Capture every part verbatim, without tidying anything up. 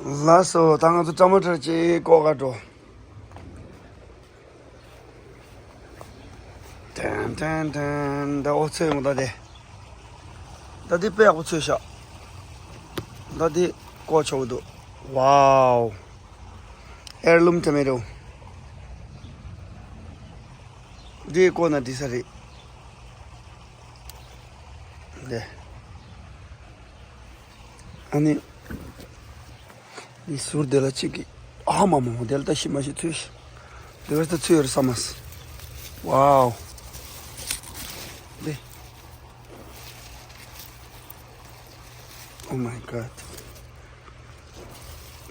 ལགས་སོ། ད་ང་ཚོ་ཊ་མ་ཊར་ཅིག་བཀོག་ག་འགྲོ། ཏན་ཏན་ཏན། ད་ཨོ་ཚོད་ཡོང་ད་དེ། ད་དེ་དཔེ་ཡག་པོ་ཚོད་ཤག་ད་དེ་བཀོག་ཆོག་གི་འདུག Wow. Heirloom tomato. འདི་བཀོག་ན་འགྲིག་ས་རེད། འདི། ཨ་ནི། འདི་ཟུར་དེ་ལ་གཅིག་གི། ཨ་མ་མ་མ། དེ་ལ་ད་ཤི་མ་ཤི་ཚུད་ཤི། དེ་བར་ད་ཚུད་ཡོད་རེད་བསམ་མ་སོང་། Wow. འདི། Oh my God.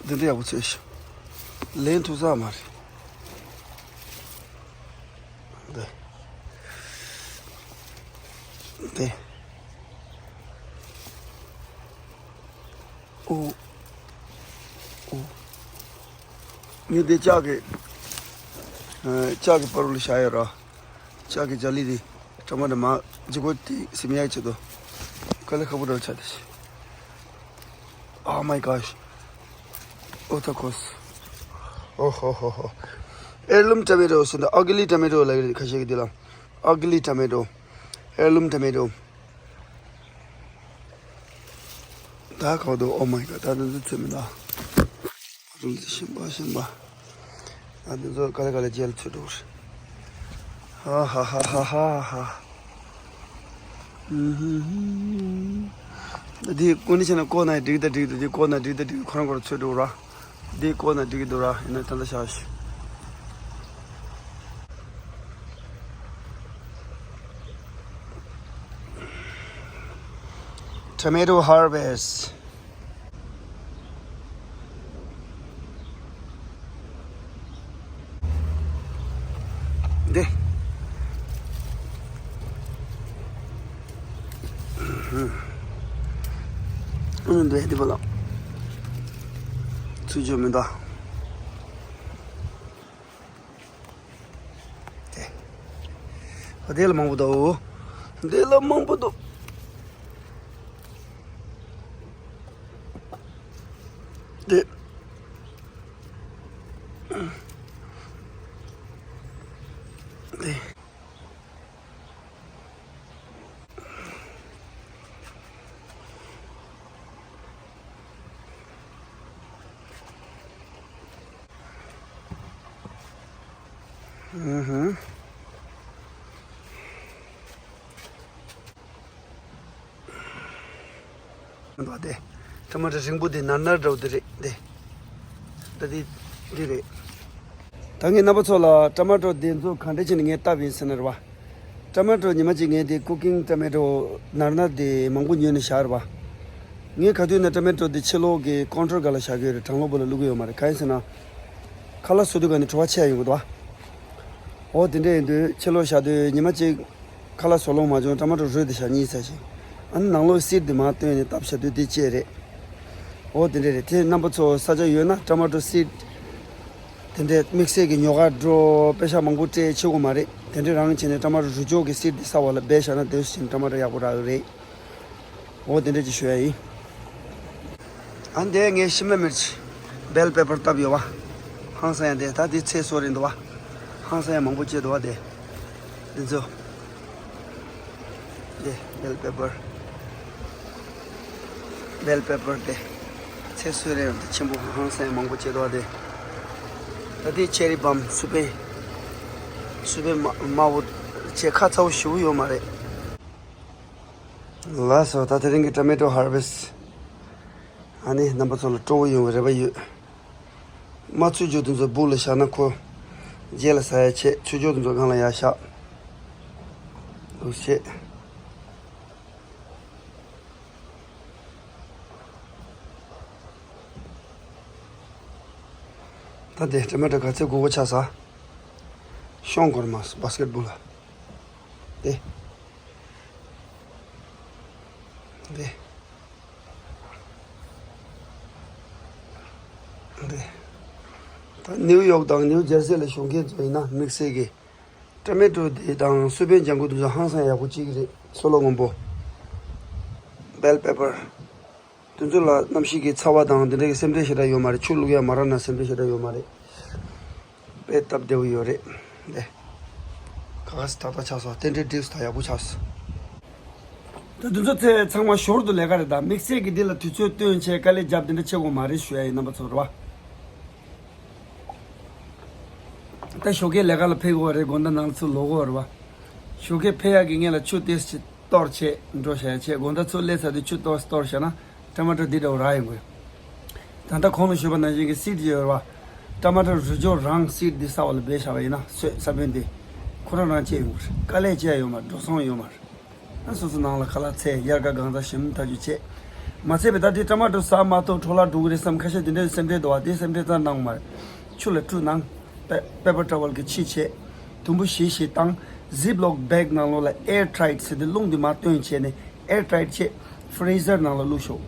འདི་འདྲ་ཡག་པོ་བྱས་ཤག་ལེན་ཐུབ་ས་མ་རེད། འདི། འདི། ཨོ། ཨོ། ངས་འདི་ལྕགས་ཀྱི། ཨ། ལྕགས་ཀྱི་བར་ལ་བཞག་ཡོད་ར། ལྕགས་ཀྱི་ཇ་ལི་དེ། ཊ་མ་ཊ་མ་ཇི་གོ་དེ་སིམ་ཡག་ཆེད་དུ། དཀའ་ལས་ཁག་པོ་འདྲ་ཆགས་དེ། Oh my gosh. ཨོ་ད་ཁོས། ཨོ་ཧོ་ཧོ་ཧོ། Heirloom tomato ཟེར་ད། Ugly tomato ལབ་ཀྱི་རེད་ཁ་ཤས་ཀྱིས་འདི་ལ། Ugly tomato. Heirloom tomato. ད་ཁོ་དོ། Oh my God. ད་འདི་ཚོ་ཚོད་མི་འདུག་རུལ་ཞིམ་པ་ཞིམ་པ། ད་འདི་ཚོ་ག་ལེ་ག་ལེ་ཇེལ་ཚོད་འགྲོ་རེད། ཧ་ཧ་ཧ་ཧ་ཧ་ཧ། འདི་ཀུན་ནི་བྱས་ན་བཀོག་ན་འགྲིག་ད་འགྲིག་འདུག་འདི་བཀོག་ན་འགྲིག་ད་འགྲིག་ཁོ་རང་ཁོ་རང་ཚོད་འགྲོ་ར། འདི་བཀོག་ན་འགྲིག་གི་འདུག་ར། ཡིན་ན་ད་ལྟ་བཞག་ཞུ། Tomato harvest. འདི། ཨུ་འདི་འདི་པ་ལ། ཚུལ་འཇོག་མི་འདུག་དེ། འདི་ལ་མང་པོ་འདུག་འདི་ལ་མང་པོ་འདུག་འདི། འདི། ཨུ་ཧུ། འདུག་སྟེ། ཊ་མ་ཊ་རིང་པོ་དེ་ནར་ནར་འདྲ་བོ་དེ་རེད་དེ། ད་དེ་འདི་རེད། ད་ངས་རྣམ་པ་ཚོ་ལ་ཊ་མ་ཊོ་དེ་ཚོ་ག་འདྲ་བྱས་ནས་ངས་བཏབ་ཡིན་ཟེར་ན་རེད་བ། ཊ་མ་ཊོ་ཉི་མ་གཅིག་ངས་དེ་ཀུ་ཀིང་ཊ་མ་ཊོ་ནར་ནར་དེ་མང་པོ་ཉོས་ནས་བཞག་རེད་བ། ངས་ག་དུས་ན་ཊ་མ་ཊོ་དེ་ཕྱི་ལོགས་ཀྱི་ཀོན་ཊོར་སྒང་ལ་བཞག་གི་ཡོད་རེད། གྲང་ལོགས་པོ་ལ་བླུག་གི་ཡོད་མ་རེད། གང་ཡིན་ཟེར་ན། ཁ་ལག་བཟོ་དུས་ག་ནས་བྲོ་བ་ཆེ་ཡ་ཡོང་གི་འདུག་བ། འོ་དེ་འདྲ་ཡིན་དུས་ཕྱི་ལོགས་བཞག་དུས་ཉི་མ་གཅིག་ཁ་ལག་བཟོ་ལོང་མ་བྱུང་། ཊ་མ་ཊོ་རུལ་ཏེ་བཞག་གཉིས་ཚར་ཞིག་ཨ་ནི་ནང་ལོགས་སིཌ་དེ་མར་བཏོན་ནས་བཏབ་བཞག་དུས་དེ་བཅད་རེད། འོ་དེ་འདྲ་རེད། དེ་རྣམ་པ་ཚོ་ས་ཆ་ཡོད་ན་ཊ་མ་ཊོ་སིཌ་དེ་འདྲའི་དམིགས་བསལ་གྱི་ཉོ་གར་འགྲོ་པེ་ཤ་མང་པོ་སྤྲད་བྱེད་དགོས་མ་རེད། དེ་འདྲ་རང་བྱས་ནས་ཊ་མ་ཊོ་རུལ་ཆོག་གི་སིཌ་དེ་ས་འོག་ལ་སྦས་བཞག་ན་དེ་བཞིན་ཊ་མ་ཊོ་ཡག་པོ་རག་གི་རེད། འོ་དེ་འདྲ་ཅིག་ཞུ་ཡ་ཡིན། ཨ་འདས་ངས་ཤིམ་ལ་མིར་ཅི། བེལ་པེ་པར་བཏབ་ཡོད་བ། ཧང་སང་ཡ་འདས་ད་འདི་ཚེ་སྲོག་རེད་འདུག་བ། ཧང་སང་ཡ་མང་པོ་སྐྱེས་འདུག་བ་དེ། འདི་ཚོ། འདི་བེལ་པེ་པར། བེལ་པེ་པར་དེ། ཚེ་སྲོག་རེད་འདི་ཆེན་པོ་ཧང་སང་ཡ་མང་པོ་སྐྱེས་འདུག་བ་དེ། ད་འདི་ཆེ་རི་བམ་སུ་པན། སུ་པན་མ་མ་བོ། ཆེ་ཁ་ཚ་བོ་ཞེ་པོ་ཡོད་མ་རེད། ལགས་སོ། ད་དེ་རིང་གི་ཊོ་མེ་ཊོ་ཧར་ཝེ་སི་ཊི། ཨ་ནི་རྣམ་པ་ཚོ་ལ་སྤྲོ་བོ་ཡོང་བའི་རེ་བ་ཡོད། མ་ཚུར་འཇོག་དེ་ཚོ་སྦུག་ལ་བཞག་ན་ཁོ། རྗེས་ལ་ཟ་ཡ་ཆེ། ཚུར་འཇོག་དེ་ཚོ་སྒང་ལ་ཡར་བཞག་འདུག་བྱེད། ད་དེ་ཊོ་མེ་ཊོ་ག་ཚོད་དགོས་མཁོ་ཆགས་ས། ཤོང་སྐོར་མ་སོང་བ་སི་ཀེ་ཊི་སྦུག་ལ། དེ། འདི། འདི། ད་ནིའུ་ཡོག་དང་ནིའུ་ཇར་སི་ལ་བཞུགས་མཁན་ཚོ་ཡིན་ན་དམིགས་བསལ་གྱི། ཊོ་མེ་ཊོ་འདི་དང་སུ་པན་ལྗང་ཁུ་འདི་ཚོ་ཧང་སང་ཡག་པོ་སྐྱེ་གི་རེད། སོ་ལོ་སྔོན་པོ། བེལ་པེ་པར། དེ་ཚོ་ལ་གནམ་གཤིས་ཀྱི་ཚ་བ་དང་དེ་འདྲ་གི་སེམས་ཁྲལ་ཞེ་དྲག་ཡོད་མ་རེད། ཆུ་བླུག་ཡ་མ་རག་ན་སེམས་ཁྲལ་ཞེ་དྲག་ཡོད་མ་རེད། དཔེ་སྟབས་བདེ་བོ་ཡོད་རེད། ལེ། ཁ་ཁ་སི་ཏག་ཏག་ཆགས་སོང་། རྟེན་འབྲེལ་འགྲིག་སོང་། ད་ཡག་པོ་ཆགས་སོང་། ད་དེ་ཚོ་ཚེ་ཚང་མ་ཞོར་དུ་ལས་ཀ་རེད། ད་དམིགས་བསལ་གྱི་འདི་ལ་དུས་ཚོད་བཏོན་བྱས་དཀའ་ལས་རྒྱབ་དེ་འདྲ་བྱེད་དགོས་མ་རེད་ཞུ་ཡ་ཡིན། རྣམ་པ་ཚོ་རེད་བ། ད་ཞོགས་ཀས་ལས་ཀ་ལ་ཕེབས་དགོས་རེད། དགོང་དག་ནང་ལ་ཚུར་ལོག་དགོས་རེད་བ། ཞོགས་ཀས་ཕེབས་ཡག་གི་སྔོན་ལ་ཆུ་ཏོག་ཙམ་གཏོར་བྱས་འགྲོ་བྱས་བྱས། དགོང་དག་ཚུར་སླེབས་ཚར་དུས་ཆུ་ཏོག་ཙམ་གཏོར་བྱས་ན་ཊ་མ་ཊོ་འདི་འདྲ་བོ་རག་ཡོང་གི་རེད། ད་ལྟ་གོང་ལ་ཞུས་པ་ནང་བཞིན་གྱི་སིཌ་ཡོད་རེད་བ། ཊ་མ་ཊོ་རུས་སྦྱོར་རང་སིཌ་འདི་ས་འོག་ལ་སྦས་བཞག་པ་ཡིན་ན་སོས་ས་བོན་འདི་ཁོ་རང་རང་སྐྱེ་ཡོང་གི་རེད། དཀའ་ལས་བྱེད་ཡ་ཡོད་མ་རེད། འགྲོ་སོང་ཡོད་མ་རེད། ཨ་སོ་སོ་ནང་ལ་ཁ་ལག་འཚོལ། དབྱར་ཁ་གང་ཚ་ཞིམ་ཐག་ཆོད་བྱེད། མ་ཚད་པའི་ད་དེ་ཊ་མ་ཊོ་ཟ་མ་ཐུབ། འཕྲོ་བརླག་འགྲོ་གི་རེད་བསམ་ཁ་ཤས་དེ་འདྲའི་སེམས་ཁྲལ་འདུག་བ། དེ་སེམས་ཁྲལ་རྩ་གནང་མ་རེད། ཆུ་ལ་བཀྲུས་གནང་། པེ་པེ་པར་ཊ་ཝལ་གྱིས་ཕྱིས་བྱས། དུམ་བུ་བཞི་བཞི་བཏང་། ཛིབ་ལོག་བེག་ནང་ལོགས་ལ་ཨེར་ཊའིཊ་ཟེར་དུས་རླུང་དེ་མར་བཏོན་བྱས་ནས་ཨེར་ཊའིཊ་བྱས། ཕི་རི་ཛར་ནང་ལ་བླུགས་ཤོག་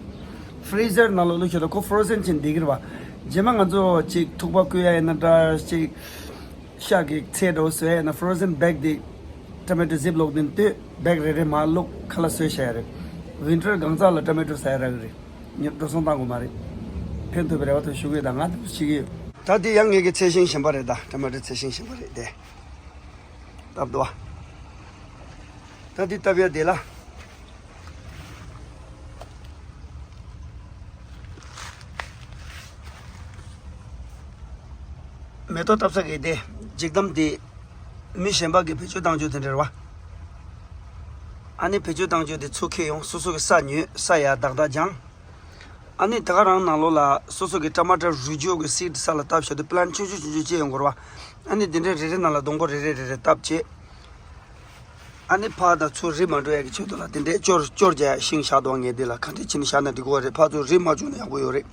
ཕི་རི་ཛར་ནང་ལ་བླུགས་ཤོག་ད་ཁོ་ཕོ་རོ་ཛན་བྱས་ནས་བསྡད་ཀྱི་རེད་བ། རྗེས་མ་ང་ཚོ་ཅིག་ཐུག་པ་སྐོལ་ཡ་ཡིན་ན་འདྲ། ཅིག་ཤ་གི་ཚལ་འདྲ་བོ་བཟོ་ཡ་ཡིན་ན་ཕོ་རོ་ཛན་བེག་དེ་ཊོ་མེ་ཊོ་ཛིབ་ལོག་དེ་བཏོན། བེག་རེ་རེ་མར་བླུགས། ཁ་ལག་བཟོས་བཞག་ཡ་རེད། ཝིན་ཊར་གང་ཚ་ལ་ཊོ་མེ་ཊོ་ཟ་ཡ་རག་གི་རེད། ངས་འགྲོ་སོང་བཏང་དགོས་མ་རེད། ཕན་ཐོགས་པའི་རེ་བ་ཐོག་ཞུ་གི་ཡོད། ད་ང་དེ་འདྲ་བྱེད་ཀྱི་ཡོད། ད་དེ་ཡང་ངེད་ཀྱི་ཚལ་ཤིང་གཞན་པ་རེད། ད་ཊོ་མེ་ཊོ་ཚལ་ཤིང་གཞན་པ་རེད་དེ། སྟབས་བདེ་བ། ད་འདི་སྟབས་ཡག་དེ་ལ། མེ་ཏོག་བཏབ་ས་གི་དེ། འཇིགས་གཏམ་དེ། མི་གཞན་པ་གི་བེད་སྤྱོད་བཏང་རྒྱུ་དེ་འདྲ་རེད་བ། ཨ་ནི་བེད་སྤྱོད་བཏང་རྒྱུ་དེ་ཚུར་འཁྱེར་ཡོང་། སོ་སོ་གི་ས་ཉོས། ས་ཡར་བདག་བདག་སྦྱངས། ཨ་ནི་ད་ག་རང་ནང་ལོགས་ལ་སོ་སོ་གི་ཊ་མ་ཊར་རུས་སྦྱོར་གྱི་སིཌ་ས་ལ་བཏབ་བཞག་དུས་པི་ལན་ཆུང་ཆུང་ཆུང་ཆུང་སྐྱེ་ཡོང་གི་རེད་བ། ཨ་ནི་དེ་འདྲའི་རེ་རེ་ནང་ལ་སྡོང་པོ་རེ་རེ་རེ་རེ་བཏབ་བྱས། ཨ་ནི་ཕར་དང་ཚུར་རི་མ་འགྲོ་ཡ་གི་ཆེད་དུ་ལ་དེ་འདྲའི་སྐྱོར་སྐྱོར་རྒྱག་ཡ་ཤིང་བཞག་འདུག་ངས་འདི་ལ་ག་འདྲས་བྱས་ནས་བཞག་ན་འགྲིག་གི་རེད། ཕར་ཚུར་རི་མ་བཅུག་ན་ཡག་པོ་ཡོད་རེད།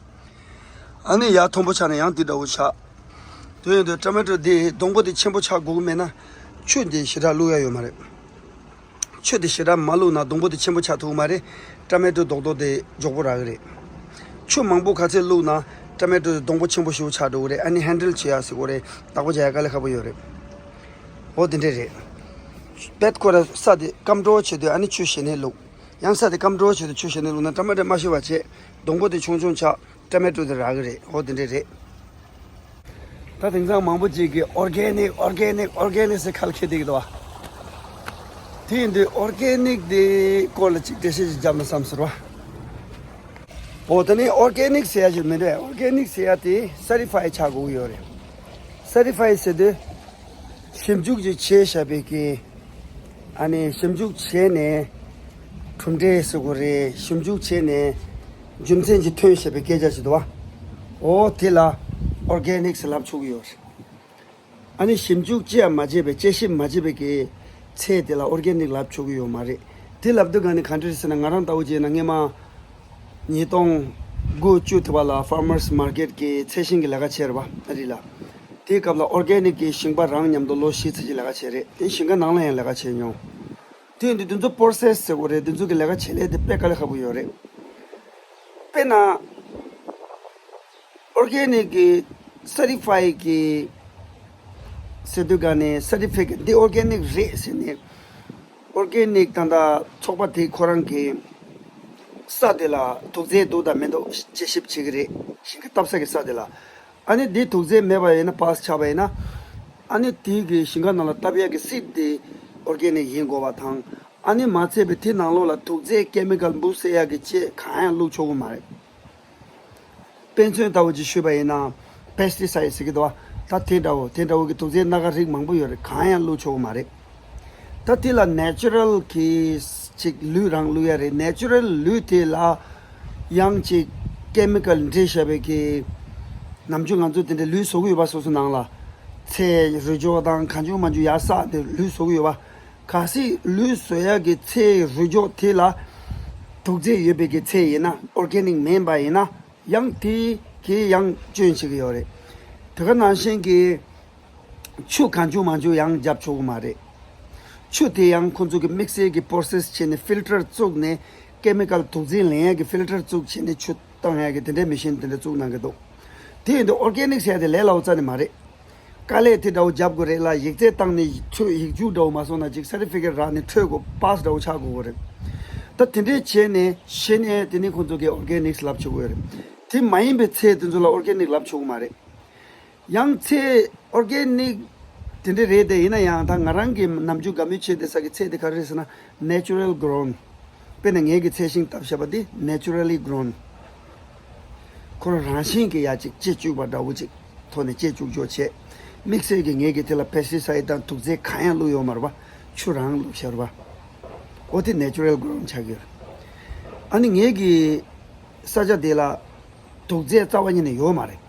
ཨ་ནི་ཡར་མཐོན་པོ་ཆགས་ན་ཡང་འདི་འདྲ་བོ་ཆགས། དེ་ཡིན་དུས་ཊོ་མེ་ཊོ་འདི་སྡོང་པོ་འདི་ཆེན་པོ་ཆགས་དགོས་ཀྱི་མེད་ན་ཆུ་འདི་ཞེ་དྲག་བླུག་ཡ་ཡོད་མ་རེད། ཆུ་དེ་ཞེ་དྲག་མ་བླུགས་ན་སྡོང་པོ་དེ་ཆེན་པོ་ཆགས་ཐུབ་ཀྱི་མ་རེད། ཊོ་མེ་ཊོ་རྡོག་རྡོག་དེ་མགྱོགས་པོ་རག་གི་རེད། ཆུ་མང་པོ་ག་ཚད་བླུགས་ན་ཊོ་མེ་ཊོ་དེ་སྡོང་པོ་ཆེན་པོ་ཞེ་པོ་ཆགས་འགྲོ་གི་རེད། ཨ་ནི་ཧེན་ཌལ་བྱེད་ཡག་ཟེར་དགོས་རེད། བདག་པོ་རྒྱག་ཡག་དཀའ་ལས་ཁག་པོ་ཡོད་རེད། འོ་དེ་འདྲས་རེད། དཔེ་ཁོ་ར་ས་དེ་སྐམ་འགྲོ་བྱེད་དུས་ཨ་ནི་ཆུ་ཞེ་ནས་བླུགས། ཡང་ས་དེ་སྐམ་འགྲོ་བྱེད་དུས་ཆུ་ཞེ་ནས་བླུགས་ན་ཊོ་མེ་ཊོ་མ་ཤི་བ་བྱས། སྡོང་པོ་དེ་ཆུང་ཆུང་ཆགས། ཊོ་མེ་ཊོ་དེ་རག་གི་རེད། འོ་དེ་འདྲས་རེད། ད་དེང་སང་མང་པོ་ཅིག་གིས་ཨོར་གེ་ནིག་ཨོར་གེ་ནིག་ཨོར་གེ་ནིག་ཟེར་ཁ་ལ་འཁྱེར་བསྡད་ཀྱི་འདུག་བ། དེ་ཡིན་དུས་ཨོར་གེ་ནིག་དེ་སྐོར་ལ་ཅིག་འགྲེལ་བཤད་ཅིག་བརྒྱབ་ན་བསམ་ཟེར་བ། འོ་ད་ནི་ཨོར་གེ་ནིག་ཟེར་ཡ་ཞིག་མི་འདུག་ཨོར་གེ་ནིག་ཟེར་ཡ་དེ་སར་ཊི་ཕའི་ཆགས་དགོས་ཀྱི་ཡོད་རེད། སར་ཊི་ཕའི་ཟེར་དུས། ཞིབ་འཇུག་ཅིག་བྱས་བཞག་པའི་གི། ཨ་ནི་ཞིབ་འཇུག་བྱས་ནས། གྲུབ་འབྲས་ཟེར་དགོས་རེད། ཞིབ་འཇུག་བྱས་ནས། རྒྱུ་མཚན་ཅིག་ཐོན་བཞག་པའི་སྐད་ཆ་ཅིག་འདུག་བ། འོ་དེ་ལ་ཨོར་གེ་ནིག་ཟེར་ལབ་ཆོག་གི་ཡོད་རེད། ཨ་ནི་ཞིབ་འཇུག་ཅི་ཡང་མ་བྱས་པའི་དཔྱད་ཞིབ་མ་བྱས་པའི་གི་ཚལ་དེ་ལ་ཨོར་གེ་ནིག་ལབ་ཆོག་གི་ཡོད་མ་རེད། དེ་ལབ་དུས་ག་ནས་ག་འདྲ་རེད་ཟེར་ན་ང་རང་ལྟ་བུ་བྱས་ན་སྔས་མ། ཉིས་སྟོང་དགུ་བཅུ་དེ་བ་ལ་ཕར་མར་སི་མར་ཀེཊ་གི་ཚལ་ཞིང་གི་ལས་ཀ་བྱས་རེད་བ་ཨ་རི་ལ། དེའི་སྐབས་ལ་ཨོར་གེ་ནིག་གི་ཞིང་པ་རང་མཉམ་དུ་ལོ་བཞི་ཙམ་ཅིག་ལས་ཀ་བྱས་རེད། དེ་ཞིང་ཁ་ནང་ལ་ཡང་ལས་ཀ་བྱས་མྱོང་། དེ་ཡིན་དུས་དེ་ཚོ་པོར་སེ་སི་ཟེར་དགོས་རེད། དེ་ཚོ་གི་ལས་ཀ་བྱེད་ལས་དེ་དཔེ་དཀའ་ལས་ཁག་པོ་ཡོད་རེད། དཔེར་ན། ཨོར་གེ་ནིག་གི་སར་ཊི་ཕའི་གི་ཟེར་དུས་ག་ནས་སར་ཊི་ཕི་ཀེཊ་འདི་ཨོར་གེ་ནིག་རེད་ཟེར་ནས། ཨོར་གེ་ནིག་ད་ལྟ་ཚོགས་པ་དེ་ཁོ་རང་གི་ས་དེ་ལ་དུག་རྫས་འདུག་དང་མི་འདུག་དཔྱད་ཞིབ་བྱེད་ཀྱི་རེད། ཞིང་ཁ་བཏབ་ས་གི་ས་དེ་ལ། ཨ་ནི་འདི་དུག་རྫས་མེད་པ་ཡིན་ན་པཱ་སི་ཆགས་པ་ཡིན་ན། ཨ་ནི་དེ་གི་ཞིང་ཁ་ནང་ལ་བཏབ་ཡག་གི་སིཌ་དེ་ཨོར་གེ་ནིག་ཡིན་དགོས་པ་དང་། ཨ་ནི་མ་ཚད་པའི་དེ་ནང་ལོགས་ལ་དུག་རྫས་ཀེ་མི་ཀལ་འབུ་བསད་ཡག་གི་ཅིག་གང་ཡང་བླུགས་ཆོག་གི་མ་རེད། དཔེ་མཚོན་ལྟ་བུ་ཅིག་ཞུས་པ་ཡིན་ན། པེ་སི་ཊི་སའིཌ་ཟེར་གྱི་འདུག་བ། ད་དེ་འདྲ་བོ་དེ་འདྲ་བོ་གི་དུག་རྫས་སྣ་ཁ་རིགས་མང་པོ་ཡོད་རེད། གང་ཡང་བླུགས་ཆོག་གི་མ་རེད། ད་དེ་ལ་ནེ་ཅུ་རལ་གྱི་ཅིག་ལུད་རང་བླུགས་ཡ་རེད། ནེ་ཅུ་རལ་ལུད་དེ་ལ་ཡང་ཅིག་ཀེ་མི་ཀལ་འདྲེས་བཞག་པའི་གི། ནམ་རྒྱུན་ང་ཚོ་དེ་འདྲ་ལུད་བཟོ་གི་ཡོད་པ། སོ་སོ་ནང་ལ་ཚལ་རུས་སྦྱོར་དང་གང་བྱུང་མང་བྱུང་ཡར་བསགས་ཏེ་ལུད་བཟོ་གི་ཡོད་པ། གལ་སྲིད་ལུད་བཟོ་ཡག་གི་ཚལ་རུས་སྦྱོར་དེ་ལ་དུག་རྫས་ཡོད་པའི་གི་ཚལ་ཡིན་ན། ཨོར་གེ་ནིག་མིན་པ་ཡིན་ན་ཡང་དེ་གིས་ཡང་སྐྱོན་བྱེད་ཀྱི་ཡོད་རེད། དེ་ག་ནང་བཞིན་གྱི་ཆུ་གང་བྱུང་མང་བྱུང་ཡང་བརྒྱབ་ཆོག་གི་མ་རེད། ཆུ་དེ་ཡང་ཁོ་ཚོ་གི་དམིགས་བསལ་གྱི་པོར་སེ་སི་བྱས་ནས་ཕིལ་ཊར་བཙུགས་ནས་ཀེ་མི་ཀལ་དུག་རྫས་ལེན་ཡག་གི་ཕིལ་ཊར་བཙུགས་བྱས་ནས་ཆུ་བཏང་ཡག་གི་དེ་འདྲའི་མེ་ཤིན་དེ་འདྲ་བཙུགས་གནང་གི་འདུག་དེ་ཡིན་དུས་ཨོར་གེ་ནིག་ཟེར་ཡག་དེ་ལས་སླ་བོ་རྩ་ནས་མ་རེད། དཀའ་ལས་དེ་འདྲ་བོ་རྒྱབ་དགོས་རེད་ལ། ཡིག་ཚད་བཏང་ནས་འཕྲོད་ཡིག་རྒྱུགས་འདྲ་བོ་མ་སོང་ན་ཅིག་སར་ཊི་ཕི་ཀེཊ་རག་ནས་འཕྲོད་དགོས། པཱ་སི་འདྲ་བོ་ཆགས་དགོས་ཀྱི་རེད། ད་ ད་དེ་འདྲས་བྱས་ནས་ཤེས་ནས་དེ་ནས་ཁོང་ཚོ་གིས་ཨོར་གེ་ནིག་ལབ་ཆོག་གི་ཡོད་རེད། དེ་མ་ཡིན་པའི་ཚལ་དེ་ཚོ་ལ་ཨོར་གེ་ནིག་ལབ་ཆོག་གི་མ་རེད། ཡང་ཚལ་ཨོར་གེ་ནིག་དེ་འདྲས་རེད་དེ། ཡིན་ན་ཡང་ད་ང་རང་གིས་ནམ་རྒྱུན་དགའ་མོས་བྱེད་བསྡད་ས་གི་ཚལ་དེ་ག་རེ་རེད་ཟེར་ན། Natural grown། དཔེར་ན་ངེད་ཀྱིས་ཚལ་ཞིང་བཏབ་བཞག་པ་འདི་naturally grown། ཁོ་རང་རང་བཞིན་གྱིས་ཡ་གཅིག་བཅད་བཅུག་པ་འདྲ་བོ་ཅིག་ཐོག་ནས་བཅད་བཅུག་ཆོག་བྱས། དམིགས་བསལ་གྱིས་ངེད་ཀྱིས་དེ་ལ་པེ་སི་ཊི་སའིཌ་དང་དུག་རྫས་གང་ཡང་བླུགས་ཡོད་མ་རེད་པ། ཆུ་རང་བླུགས་བཞག་རེད་པ། འོ་དེ་natural grown ཆགས་ཀྱི་ཡོད་རེད། ཨ་ནི་ངེད་ཀྱི་ས་ཆ་དེ་ལ་དུག་རྫས་རྩ་བ་ཉིད་ནས་ཡོད་མ་རེད།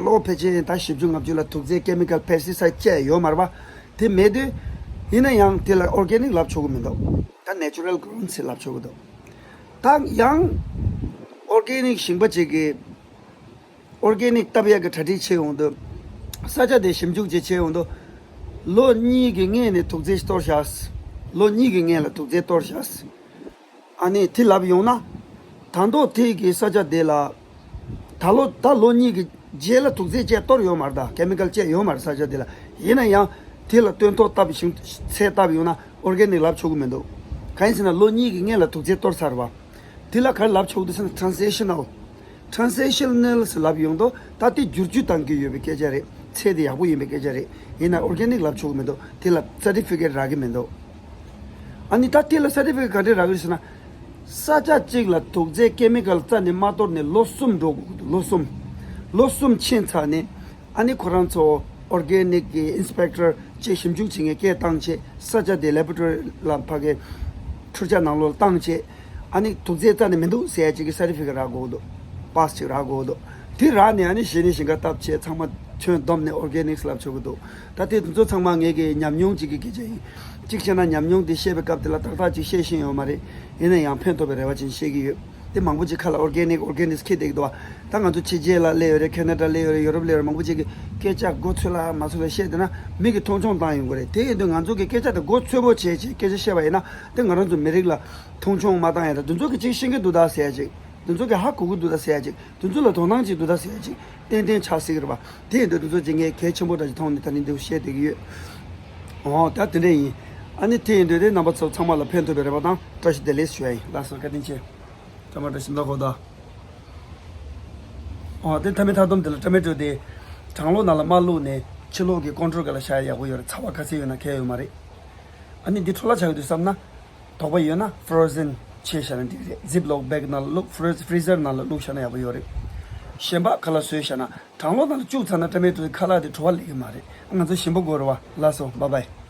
ལོ་ཕལ་ཆེར་ད་བཞི་བཅུ་ལྔ་བཅུ་ལ་དུག་རྫས་ཀེ་མི་ཀལ་པེ་སི་ཊི་སའིཌ་བཅད་ཡོད་མ་རེད་པ། དེ་མེད་དུས། ཡིན་ན་ཡང་དེ་ལ་ཨོར་གེ་ནིག་ལབ་ཆོག་གི་མི་འདུག་ད་natural grown ཟེར་ལབ་ཆོག་གི་འདུག་ད་ཡང་ཨོར་གེ་ནིག་ཞིང་པ་ཅིག་གིས་ཨོར་གེ་ནིག་བཏབ་ཡག་གི་གྲ་སྒྲིག་བྱེད་ཡོང་དུས། ས་ཆ་དེ་ཞིབ་འཇུག་ཅིག་བྱེད་ཡོང་དུས། ལོ་གཉིས་ཀྱི་སྔོན་ནས་དུག་རྫས་གཏོར་བཞག་ལོ་གཉིས་ཀྱི་སྔོན་ལ་དུག་རྫས་གཏོར་བཞག་ཨ་ནི་དེ་ལབ་ཡོང་ན། ད་མདོ་དེ་གི་ས་ཆ་དེ་ལ། ད་ལོ་ད་ལོ་གཉིས་ཀྱི་རྗེས་ལ་དུག་རྫས་བཅས་གཏོར་ཡོད་མ་རེད། ད་ཀེ་མི་ཀལ་བཅས་ཡོད་མ་རེད་ས་ཆ་དེ་ལ། ཡིན་ན་ཡང་དེ་ལ་སྟོན་ཐོག་བཏབ་ཞིང་ཚལ་བཏབ་ཡོང་ན་ཨོར་གེ་ནིག་ལབ་ཆོག་གི་མི་འདུག་གང་ཡིན་ཟེར་ན་ལོ་གཉིས་ཀྱི་སྔོན་ལ་དུག་རྫས་གཏོར་ཚར་བ། དེ་ལ་ག་རེ་ལབ་ཆོག་འདུག་ཟེར་ན་transitional། Transitional ཟེར་ལབ་ཡོང་དུས་ད་དེ་བསྒྱུར་བཅོས་བཏང་གི་ཡོད་པའི་སྐད་ཆ་རེད། ཚལ་དེ་ཡག་པོ་ཡིན་པའི་སྐད་ཆ་རེད། ཡིན་ན་ཨོར་གེ་ནིག་ལབ་ཆོག་གི་མི་འདུག་དེ་ལ་སར་ཊི་ཕི་ཀེཊ་རག་གི་མི་འདུག་ཨ་ནི་ད་དེ་ལ་སར་ཊི་ཕི་ཀེཊ་ག་འདྲས་རག་གི་རེད་ཟེར་ན། ས་ཆ་གཅིག་ལ་དུག་རྫས་ཀེ་མི་ཀལ་རྩ་ནས་མ་གཏོར་ནས་ལོ་གསུམ་འགྲོ་དགོས་ཀྱི་འདུག་ལོ་གསུམ། ལོ་གསུམ་ཕྱིན་ཚར་ནས། ཨ་ནི་ཁོ་རང་ཚོ་ཨོར་གེ་ནིག་གི་ཨིན་སི་པེག་ཊར་བཅས་ཞིབ་འཇུག་བྱེད་མཁན་སྐད་བཏང་བྱས། ས་ཆ་དེ་ལེ་བྷོ་ཊོ་རི་ལ་ཕ་གི་འཕྲུལ་ཆས་ནང་ལོགས་ལ་བཏང་བྱས། ཨ་ནི་དུག་རྫས་རྩ་ནས་མི་འདུག་ཟེར་ཡ་ཅིག་གི་སར་ཊི་ཕི་ཀེཊ་རག་དགོས་འདུག་པཱ་སི་ཅིག་རག་དགོས་འདུག་དེ་རག་ནས་ཨ་ནི་གཞི་ནས་ཞིང་ཁ་བཏབ་བྱས་ཚང་མ་ཁྱོན་བསྡོམས་ནས་ཨོར་གེ་ནིག་ལབ་ཆོག་གི་འདུག་ད་དེ་ཚོ་ཚང་མ་ངེད་ཀྱི་ཉམས་མྱོང་ཅིག་གི་སྐད་ཆ་ཡིན། གཅིག་བྱས་ན་ཉམས་མྱོང་དེ་བཤད་པའི་སྐབས་དེ་ལ་ཏག་ཏག་ཅིག་བཤད་ཤེས་ཡོད་མ་རེད། ཡིན་ན་ཡང་ཕན་ཐོགས་པའི་རེ་བ་ཅན་བཤད་ཀྱི་ཡོད། དེ་མང་པོ་ཅིག་ཁ་ལ་ཨོར་གེ་ནིག་ཨོར་གེ་ནིག་འཁྱེར་བསྡད་ཀྱི་འདུག་བ། ད་ང་ཚོ་ཕྱི་རྒྱལ་ལ་སླེབས་ཡོད་རེད། ཁེ་ན་ཌ་སླེབས་ཡོད་རེད། ཡོ་རོབ་སླེབས་ཡོད་རེད། མང་པོ་ཅིག་གིས་སྐད་ཆ་མགོ་ཚོས་ལ་མ་ཚོས་ལ་བཤད་བསྡད་ན་མི་གིས་མཐོང་ཆུང་བཏང་ཡོང་གི་རེད། དེ་ཡིན་དུས་ང་ཚོ་གིས་སྐད་ཆ་དེ་མགོ་ཚོས་པོ་བྱས་བྱས་སྐད་ཆ་བཤད་པ་ཡིན་ན། དེ་ང་རང་ཚོ་མི་རིགས་ལ་མཐོང་ཆུང་མ་བཏང་ཡ་དང་། དེ་ཚོ་གིས་ཅིག་ཤེས་ཀྱི་འདུག་ད་ཟེར་ཡ་ཅིག་དེ་ཚོ་གིས་ཧ་གོ་གི་འདུག་ད་ཟེར་ཡ་ཅིག་དེ་ཚོ་ལ་དོ་སྣང་ཅིག་འདུག་ད་ཟེར་ཡ་ཅིག་ཏན་ཏན་ཆགས་སྲིད་ཀྱི་རེད་པ། དེ་ཡིན་དུས་དེ་ཚོ་ཅིག་ངས་གལ་ཆེན་པོ་འདྲ་ཞིག་མཐོང་ནས་ད་ནི་འདི་བཤད་བསྡད་ཀྱི་ཡོད། འོ་ད་དེ་འདྲ་ཡིན། ཨ་ནི་དེ་ཡིན་དུས་དེ་རྣམ་པ་ཚོ་ཚང་མ་ལ་ཕན་ཐོགས་པའི་རེ་བ་དང་བཀྲ་ཤིས་བདེ་ལེགས་ཞུ་ཡ་ཡིན། ལགས་སོ། བཀའ་དྲིན་ཆེ། ཊ་མ་ཊོ་ཞིམ་ལ་གོ་ད། འོ་དེ་མཐའ་མའི་མཐའ་སྡོམ་དེ་ལ་ཊ་མ་ཊོ་དེ་གྲང་ལོག་ནང་ལ་མ་བླུགས་ནས་ཕྱི་ལོགས་ཀྱི་ཀོན་ཊོལ་སྒང་ལ་བཞག་ཡ་ཡག་པོ་ཡོད་རེད། ཚ་བ་ག་ཚད་ཡོད་ན་གལ་ཡོད་མ་རེད། ཨ་ནི་འདི་འཕྲོ་བརླག་ཆགས་ཀྱི་འདུག་བསམ་ན། དོགས་པ་ཡོད་ན་ཕ་རོ་ཟེན་བྱས་བཞག་ན་འགྲིག་རེད། ཛིབ་ལོག་བེག་ནང་ལ་བླུགས། ཕ་རོ་ཕ་རི་ཛར་ནང་ལ་བླུགས་བཞག་ན་ཡག་པོ་ཡོད་རེད། གཞན་པ་ཁ་ལག་བཟོས་བཞག་ན། གྲང་ལོག་ནང་ལ་བཅུག་ཚར་ན་ཊ་མ་ཊོ་ཁ་ལག་དེ་བྲོ་བ་ལེན་གྱི་མ་རེད། ང་ཚོ་ཞིམ་པོ་དགོས་རེད་བ། ལགས་སོ། བྷའི་བྷའི།